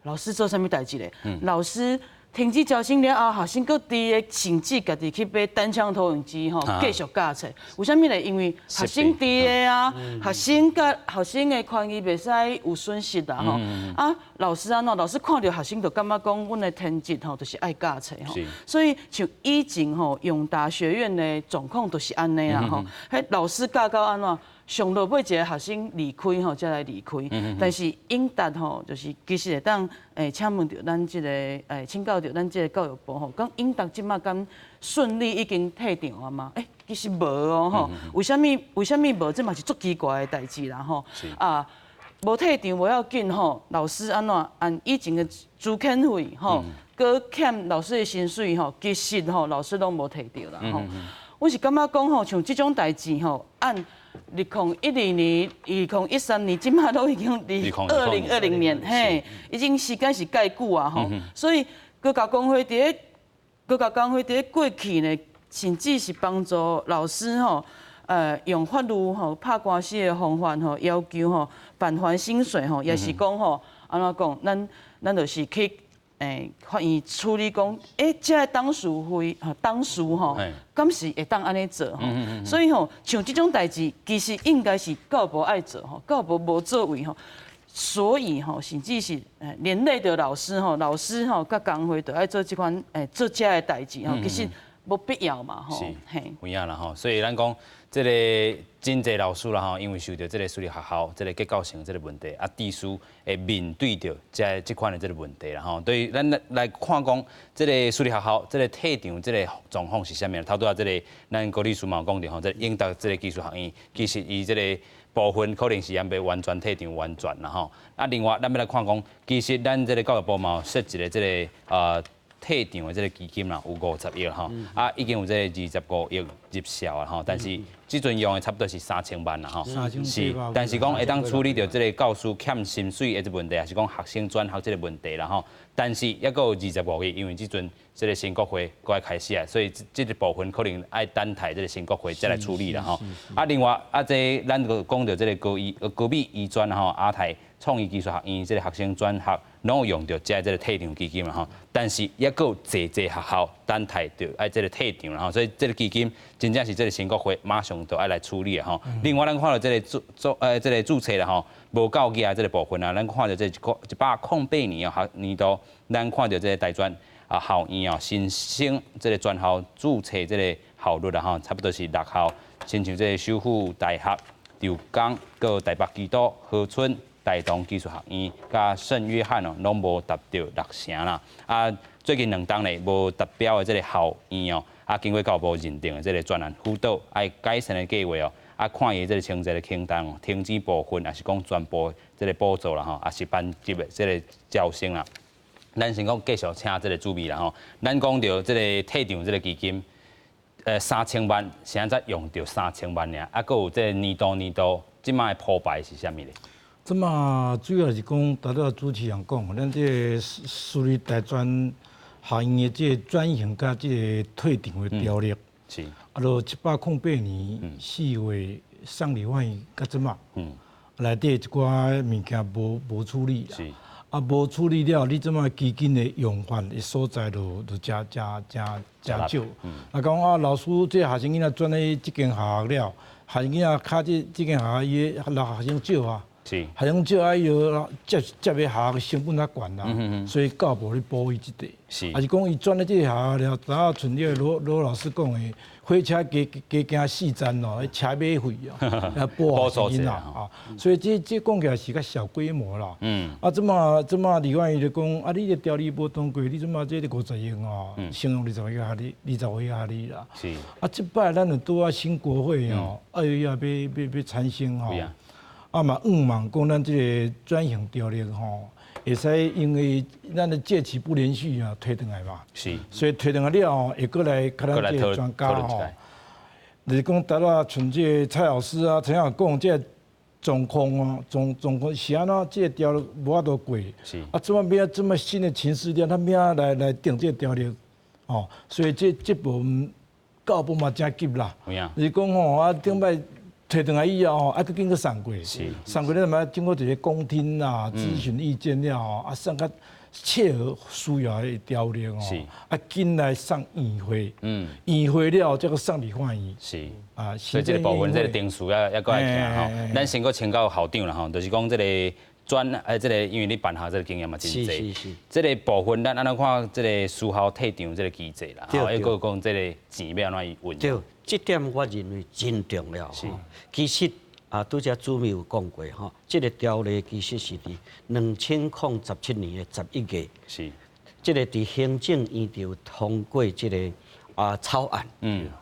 老師做啥物代誌咧？老師停止招生了後，學生閣佇個，甚至家己去買單槍投影機吼，繼續教冊。為啥物咧？因為學生佇个啊，學生佮學生的權益袂使有損失啦吼。啊，老師按怎？老師看著學生就感覺講，阮的天職吼就是愛教冊吼。所以像以前吼，永達學院的狀況就是按呢啦吼。彼老師教到按怎？上落尾一個學生離開吼，才來離開。但是英達吼，就是其實會當請問著咱這個請教著咱這個教育部吼，講英達這馬敢順利已經退場啊嗎？其實無哦吼。為啥物？為啥物無？這嘛是足奇怪的代誌啦吼。啊，無退場無要緊吼，老師按怎按以前的資遣費吼，閣欠老師的薪水吼，其實吼老師攏無提著啦吼。我是感覺講吼，像這種代誌吼，按2012年、2013年，這馬都已經2020年，嘿，已經時間是蓋久啊吼。所以高教工會佇咧高教工會佇咧過去呢，甚至是幫助老師吼，用法律吼拍官司的方法吼，要求吼返還薪水吼，也是講吼，按怎講，咱就是去法院處理講，這个董事會吼，董事吼，敢是會當按呢做吼？所以吼，像這種代誌，其實應該是教育部愛做吼，教育部無作為吼。所以吼，甚至是連累著老師吼，老師吼，佮工會都愛做這款做這个代誌吼，其實無必要嘛吼。是，有影啦吼，所以咱講這个真濟老師啦吼，因為受著這个私立學校這个結構性這个問題，啊，致使會面對著這款的這个問題啦吼。對，咱來看講這个私立學校這个退場這个狀況是啥物？頭拄仔這个咱郭律師嘛有講著吼，這個英達這个技術學院其實伊這个部分可能是還袂完全退場完全啦吼。啊，另外咱欲來看講，其實咱這个教育部嘛有設一个這个退場的這个基金啦，有50億吼，啊，已經有這个25億入數啊吼，但是這陣用的差不多是3000萬啦吼，是，但是講會當處理著這个教師欠薪水的這個問題，還是講學生轉學這个問題啦吼，但是猶閣有25億，因為這陣這个新國會閣愛開始啊，所以這個部分可能愛等待這个新國會再來處理啦吼。啊，另外啊，這咱閣講著這个高醫高美醫專吼，亞太創意技術學院這个學生轉學，攏有用著這個退場基金啦吼，但是猶閣有濟濟學校等待著愛這个退場啦吼，所以這个基金真正是這个新國會馬上就愛來處理的吼。另外，咱看著這个註註這个註冊啦吼，無夠額這个部分啊，咱看著這108年哦，學年度，咱看著這个大專啊校院哦，新生這个專校註冊這个效率啦吼，差不多是六校，親像這个首府大學、長江、閣台北基督、和春、大同技術學院、佮聖約翰哦，攏無達著6成啦。啊，最近兩冬咧無達標的這个校院哦，啊，經過教育部認定的這个專案輔導愛改善的計劃哦，啊，看伊這个清冊的清單哦，停止部分，抑是講全部這个補助啦吼，抑是班級的這个招生啦。咱先講繼續請這个主秘啦吼，咱講著這个退場這个基金，3000萬，現在用著三千萬爾，啊，閣有這个年度年度，這擺的鋪排是啥物咧？這馬主要是講，頭拄仔主持人講，咱這个私立大專學院的這個轉型佮這个退場的條例，啊，著108年4月送立法院到這馬，內底一寡物件無處理啦，啊，無處理了，你這馬基金的用法的所在就誠誠誠誠少。啊，講啊，老師這學生囡仔轉去這間學校了，學生囡仔較這間學校伊的學生少啊。學生少啊，伊就接接的學校成本較懸啦，所以教育部咧補伊這塊。抑是講伊轉咧這个學校了，拄仔像這个羅羅老師講的，火車加加行四站哦，車馬費哦，來補學生囡仔啊。所以這講起來是較小規模啦。啊，這馬這馬立法院就講，啊，你這條例無通過，你這馬這個50億哦，先用20億予你，25億予你啦。啊，這擺咱就拄仔新國會哦，2月欲產生吼。啊嘛，向望講咱這个轉型條例吼，會使因為咱的屆期不連續啊，推轉來嘛。所以推轉來了後，會閣來共咱這个專家吼，就是講拄仔像這个蔡老師啊，陳老師講這个狀況哦，狀況是按怎？這个條例無法度過。啊，這麼欲這麼新的情勢了，咱欲按怎來定這个條例？哦，所以這部分教育部嘛誠急啦。就是講吼，啊頂擺。提轉來以後吼，啊，閣經過送過，送過了嘛，經過一个公聽啊、諮詢意見了吼，啊，送較切合需要的條例哦，啊，緊來送院會，院會了後再閣送立法院，啊，所以這个部分這个程序猶閣愛行吼。咱先閣請教校長啦吼，就是講這个轉這个因為你辦學這个經驗嘛真濟，這个部分咱按怎看這个私校退場這个機制啦，吼，抑閣講這个錢欲按怎運用？這點我認為真重要。其實啊，拄才主秘有講過吼，這个條例其實是佇2017年的11月，這个佇行政院就通過這个啊草案。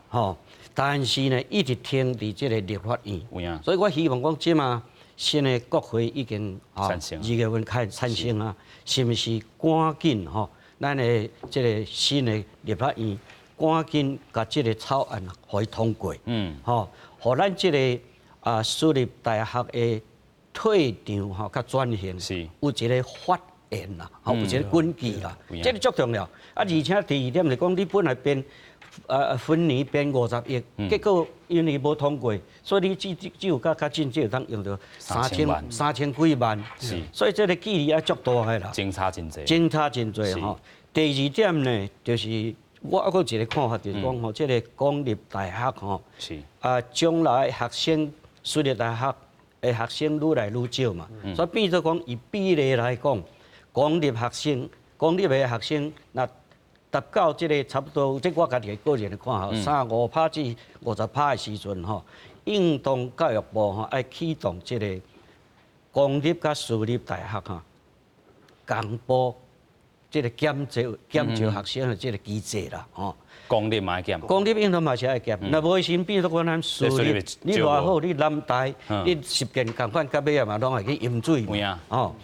吼，但是呢，一直停佇這个立法院。所以我希望講這馬新的國會已經啊2月份開始產生啊，是毋是趕緊吼？咱的這个新的立法院趕緊共這个草案予伊通過，吼，予咱這个啊私立大學的退場吼，佮轉型，有一个法源啦，吼，有一个根據啦，這个足重要。啊，而且第二點就講，你本來編分年編50億，結果因為無通過，所以你只有較較進，只有通用著3000幾萬，所以這个距離也足大的啦。相差真濟。相差真濟吼。第二點呢，就是我猶閣有一个看法，就是講吼，這个公立大學吼，啊，將來學生私立大學的的學生愈來愈少嘛，所以變做講以比例來講，公立學生、公立的學生，若達到這個差不多，這我家己個人的看法，35%至50%的時陣吼，應當教育部吼愛啟動這個公立佮私立大學吼，共補這個減少學生的這個機制啦，吼。公立嘛愛減，公立應當嘛是愛減，若無時變做講咱私立，你偌好，你南大，你實踐仝款，到尾仔嘛攏會去淹水嘛，吼。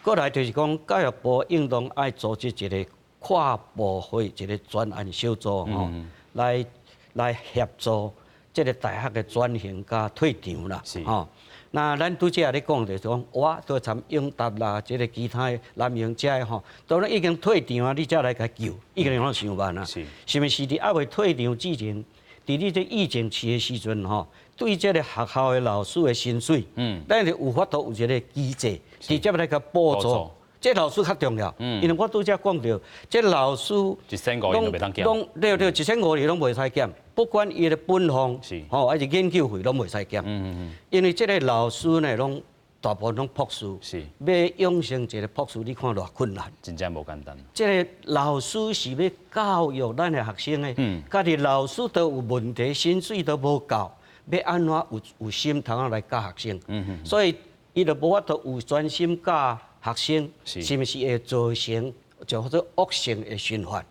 過來就是講教育部應當愛組織一個跨部會一個專案小組，吼，來協助這個大學的轉型佮退場啦，吼。那咱拄才咧講就是講，我都參英達啦，這個其他的南榮這的吼，都已經退場啊，你才來共救，已經攏傷慢啊。是毋是佇猶未退場之前，佇你這疫情期的時陣吼，對這個學校的老師的薪水，咱是有法度有一個機制，直接來共補助。這老師較重要，因為我拄才講著，這老師1500元都袂當減，攏對對，1500元攏袂使減，不管伊的本俸，吼，還是研究費攏袂使減。因為這個老師呢，攏大部分攏博士，欲養成一個博士，你看偌困難，真正無簡單。這個老師是欲教育咱的學生的，家己老師都有問題，薪水都無夠，欲按怎有心通來教學生？所以伊就無法度有專心教學生，是毋是會造成就叫做惡性的循環？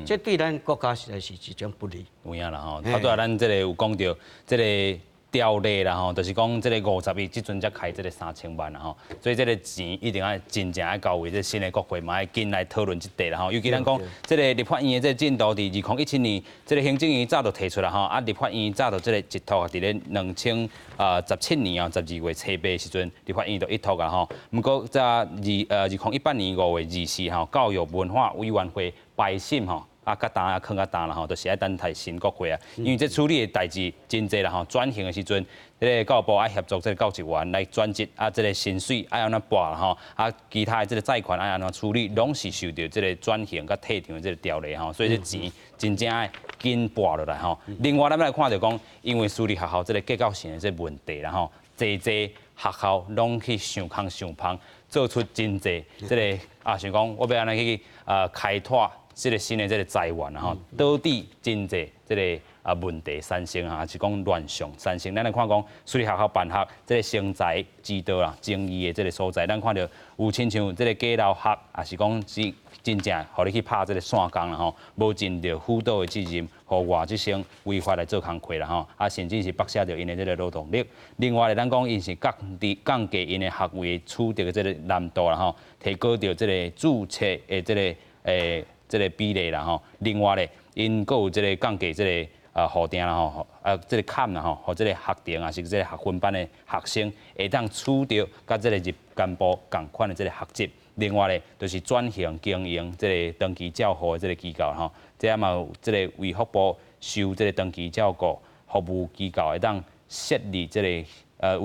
這對咱國家實在是一種不利。有影啦吼，頭拄仔咱這個有講著這個條例啦吼，就是講這個50億，這陣才開這個3000萬啦吼，所以這個錢一定愛真正愛交位，這新的國會嘛愛緊來討論這塊啦吼。尤其咱講這個立法院的這個進度，佇2017年，這個行政院早就提出來吼，啊立法院早就這個一託佇咧2017年啊12月初8的時陣，立法院就一託啊吼。毋過在2018年5月24號，教育文化委員會排審吼。啊，較焦啊，囥較焦啦吼，就是愛等待新國會啊，因為這處理的代誌真濟啦吼，轉型的時陣，這個教育部愛協助這個教職員來轉職，啊，這個薪水愛按怎撥啦吼，啊，其他的這個債款愛按怎處理，攏是受著這個轉型佮退場的這個條例吼，所以這錢真正愛緊撥落來吼。另外，咱來看著講，因為私立學校這個結構性的這個問題啦吼，濟濟學校攏去想空想芳，做出真濟這個啊，想講我欲按呢去開拓這個新的這個財源吼，導致真濟這個啊問題產生啊，是講亂象產生。咱來看講私立學校辦學這個生財之道啦，爭議的這個所在，咱看著有親像這個假留學，也是講是真正予你去拍這個散工啦吼，無盡著輔導的責任，予外籍生違法來做工課啦吼，啊甚至是剝削著𪜶的這個勞動力。另外咧，咱講𪜶是降低𪜶的學位取得的這個難度啦吼，提高著這個註冊的這個比例啦吼。另外咧，𪜶閣有這個降低這個予定啦吼，啊這個坎啦吼，予這個學程抑是這個學分班的學生會當取得佮這個入幹部仝款的這個學籍。另外咧，就是轉型經營這個長期照護的這個機構吼，這嘛有這個衛福部授這個長期照顧服務機構會當設立這個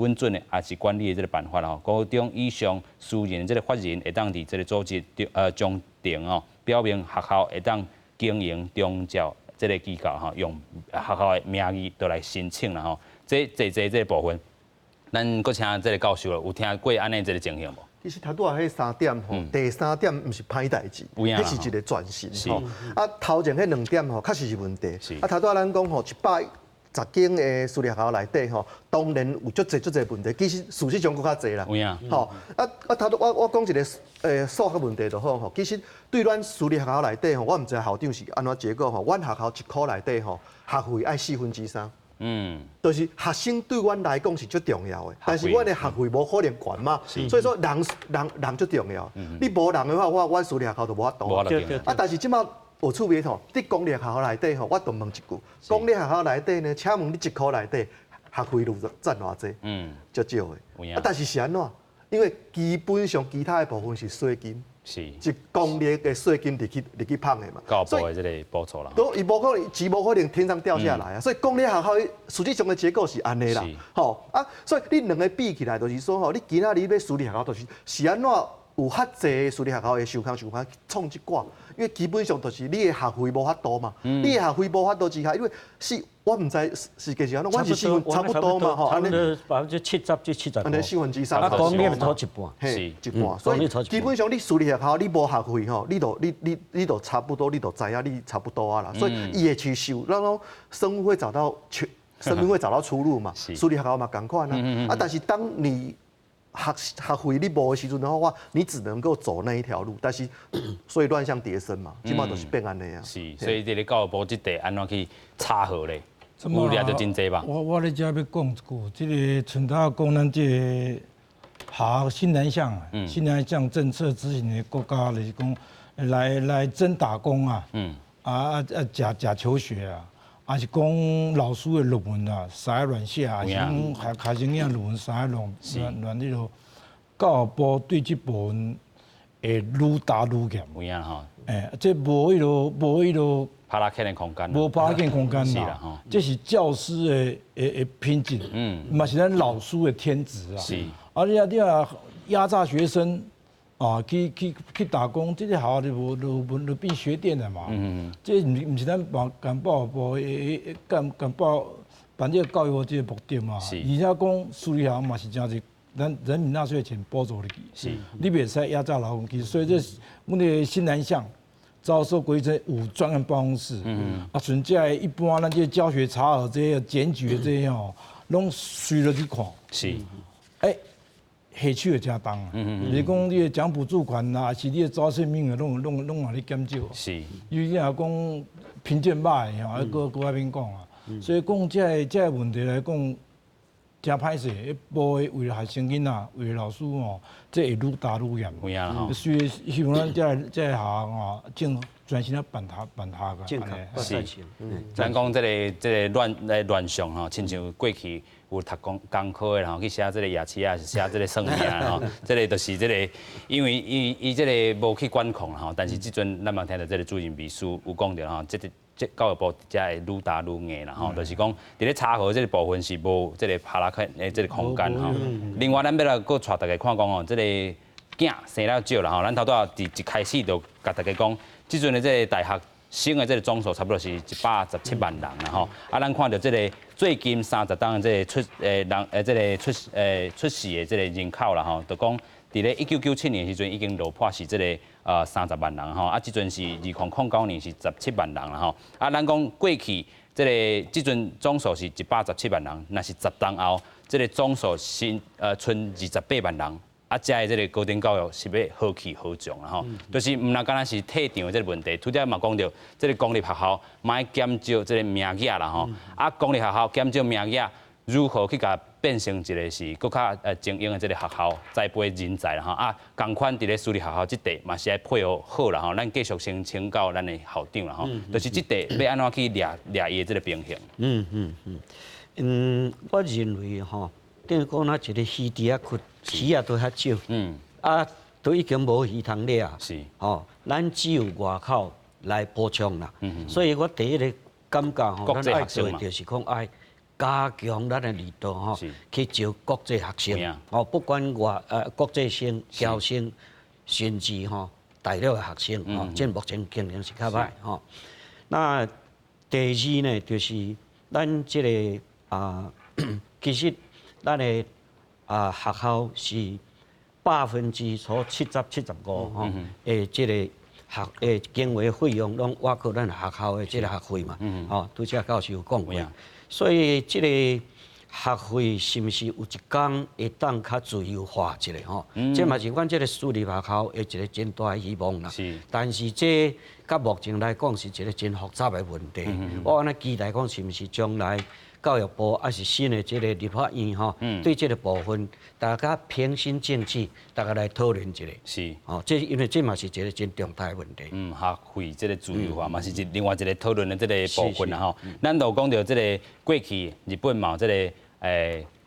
允准的，抑是管理的這個辦法吼。高中以上私人的這個法人會當佇這個組織章程吼，表明學校會當經營長照這個機構吼，用學校的名義就來申請啦吼。這濟濟這個部分，咱閣請這個教授有聽過按呢這個情形無？其實頭拄仔彼三點吼，第三點毋是歹代誌，彼是一個轉型吼。啊，頭前彼兩點吼，確實是問題。啊，頭拄仔咱講吼，110間的私立學校內底吼，當然有足濟足濟問題，其實事實上閣較濟啦。吼，啊啊，頭拄我講一個數學問題就好吼。其實對咱私立學校內底吼，我毋知校長是按怎結果吼。阮學校一箍內底吼，學費愛3/4。就是學生對阮來講是足重要的，但是阮的學費無可能懸嘛，所以說人人人足重要。你無人的話，我私立學校就無法度。啊，但是這馬有趣味吼，佇公立學校內底吼，我就問一句：公立學校內底呢？請問你一箍內底學費有佔偌濟？足少的。啊，但是是按怎？因為基本上其他的部分是稅金。是公立的稅金入去捧的嘛，教育部的這個補助啦。都伊無可能，錢無可能天上掉下來啊！所以公立學校實際上的結構是按呢啦，吼啊！所以你兩個比起來，就是說吼，你今仔日欲私立學校，就是按怎有較濟私立學校會想空想法創這寡，因為基本上就是你的學費無法度嘛，你的學費無法度之下，因為是我毋知是幾時啊，我是四分差不多嘛吼，差不多70%至75。按呢四分之三。啊，公立差一半，是一半，所以基本上你私立學校你無學費吼，你就你你你就差不多，你就知影你差不多啊啦，所以伊會去想，咱講生物會找到生命會找到出路嘛，私立學校嘛仝款啊，啊，但是當你學費你無的時陣的話，你只能夠走那一條路，但是所以亂象迭生嘛，這擺就是變按呢啊。是，所以這个教育部這塊按怎去查核咧？有掠著真濟吧？我咧遮欲講一句，這个像頭講咱這个學新南向，新南向政策執行的國家就是講來真打工啊，啊啊啊假假求學啊。還是講老師的論文啊，使亂寫，還是講學學生囝論文使亂亂亂彼落。教育部對這部分會愈打愈嚴。有影吼。欸，這無彼落無彼落拍拉的空間。無拍拉空間啦。這是教師的品質，嘛是咱老師的天職啊。啊，你啊壓榨學生。啊，去打工，這個學校就無就無就變學店了嘛。這毋是咱辦幹教育部的幹教辦這個教育這個目的嘛。而且講私立學校嘛是誠濟，咱人民納稅錢補助入去。你袂使壓榨勞工，其實所以這阮的新南向招收規則有專案辦公室。啊，像這一般咱這教學查核這些檢舉的這些吼，攏隨落去看。欸，下手會誠重啊！比如講你的獎補助款啦，還是你的招生名額，攏予你減少。因為你若講評鑑歹吼，啊，閣閣愛免講啊。所以講這个問題來講，誠歹勢。彼部為了學生囡仔，為了老師吼，這會愈打愈嚴。有影吼。所以希望咱這个學校吼，正專心咧辦學辦學個。是。咱講這个亂象吼，親像過去有讀工科的吼，去寫這個夜市啊，是寫這個算命吼，這个就是這个，因為伊這个無去管控吼，但是這陣咱嘛聽著這个主任秘書有講著吼，這个這教育部才會愈打愈硬啦吼，就是講佇咧查核這个部分是無這个拍拉克的這个空間吼。另外，咱欲來閣帶大家看講吼，這个囝生了少啦吼，咱頭拄仔佇一開始就共大家講，這陣的這个大學生的這个總數差不多是117萬人啦吼。啊，咱看著這个最近30冬的這个出欸人欸這个出世的這个人口啦吼，就講佇咧1997年的時陣已經落破是這个30萬人吼，啊，這陣是2009年是17萬人啦吼。啊，咱講過去這个這陣總數是117萬人，若是10冬後，這个總數是賰28萬人。啊，遮的這个高等教育是欲何去何從啊？吼，就是毋但干焦是退場的這个問題，拄才嘛講著，這个公立學校嘛愛減少這个名額啦吼。啊，公立學校減少名額，如何去共變成一个是閣較精英的這个學校，栽培人才啦吼。啊，仝款佇咧私立學校這塊嘛是愛配合好啦吼。咱繼續先請教咱的校長啦吼，就是這塊欲按怎去掠掠伊的這个平衡？我認為吼，等於講咱一个魚池仔窟，魚仔都較少，啊，都已經無魚通掠，吼，咱只有外口來補充啦。所以我第一个感覺吼，咱愛做的就是講愛加強咱的力度吼，去招國際學生，哦，不管外國際生、僑生，甚至吼大陸的學生，吼，這目前經營是較歹吼。那第二呢，就是咱這个啊，其實咱的啊學校是70%、75%吼，的這个學的經費費用攏倚靠咱學校的這个學費嘛，吼，拄才教授有講過，所以這個學費是毋是有一工會當較自由化一下吼？這嘛是阮這个私立學校的一个真大的希望啦。但是這佮目前來講是一个真複雜的問題。我按呢期待講，是毋是將來教育部抑是新的這个立法院吼，對這个部分，大家平心靜氣，大家來討論一下。哦，這因為這嘛是一个真重大的問題。嗯，學費這个自由化嘛是一另外一个討論的這个部分啦吼。咱就講著這个過去日本嘛有這个學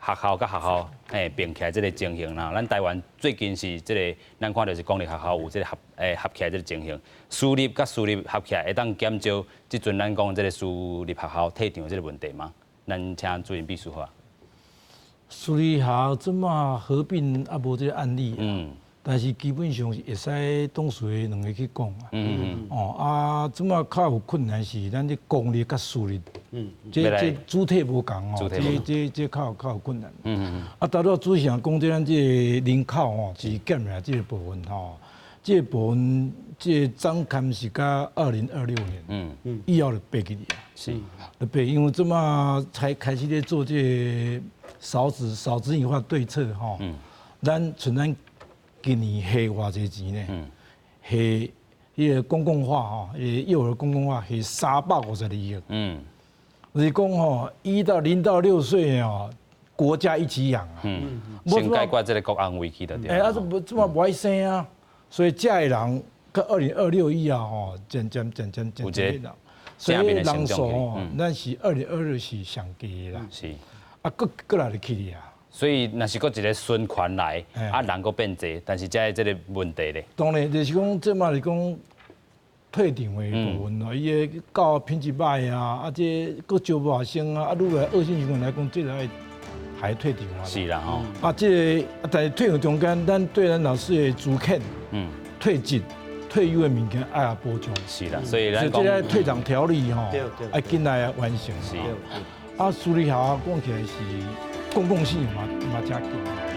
校佮學校併起來這个情形啦。咱台灣最近是這个，咱看著是公立學校有這个合起來這个情形，私立佮私立合起來會當減少這陣咱講這个私立學校退場的這个問題嗎？咱請主任秘書好。私立學校這馬合併啊，無這个案例。但是基本上是會使董事會兩个去講啊。哦啊，這馬較有困難是咱這公立佮私立，這主體無仝哦，這較有困難。啊，頭拄主持人講這咱這個人口吼是減來這个部分吼，這个部分這个總坎是到2026年，以後就爬起去啊。就爬，因為這馬才開始咧做這个少子女化對策吼。咱像咱今年下偌濟錢呢？下彼个公共化吼，彼個幼兒公共化下352億。就是講吼，1到0到6歲哦，國家一起養啊。先解決這个國安危機就對。欸，啊，這這馬無愛生啊，所以遮的人到2026以後吼，漸漸漸漸漸漸老，所以人數吼，咱是二零二六是上低的啦。啊，閣閣來就起去啊。所以，若是閣一个孫權來，啊人閣變濟，但是這个這个問題咧。當然，就是講這馬是講退場的部分咯，伊个教育品質歹啊，啊這閣招無學生啊，啊愈來惡性循環來講，這個愛還退場啊。是啦吼。啊，這个但是退場中間，咱對咱老師的資遣、退職、退休的物件愛來保障。是啦，所以咱講這个退場條例吼，愛緊來完成。啊，私立學校講起來是公共性嘛嘛誠緊。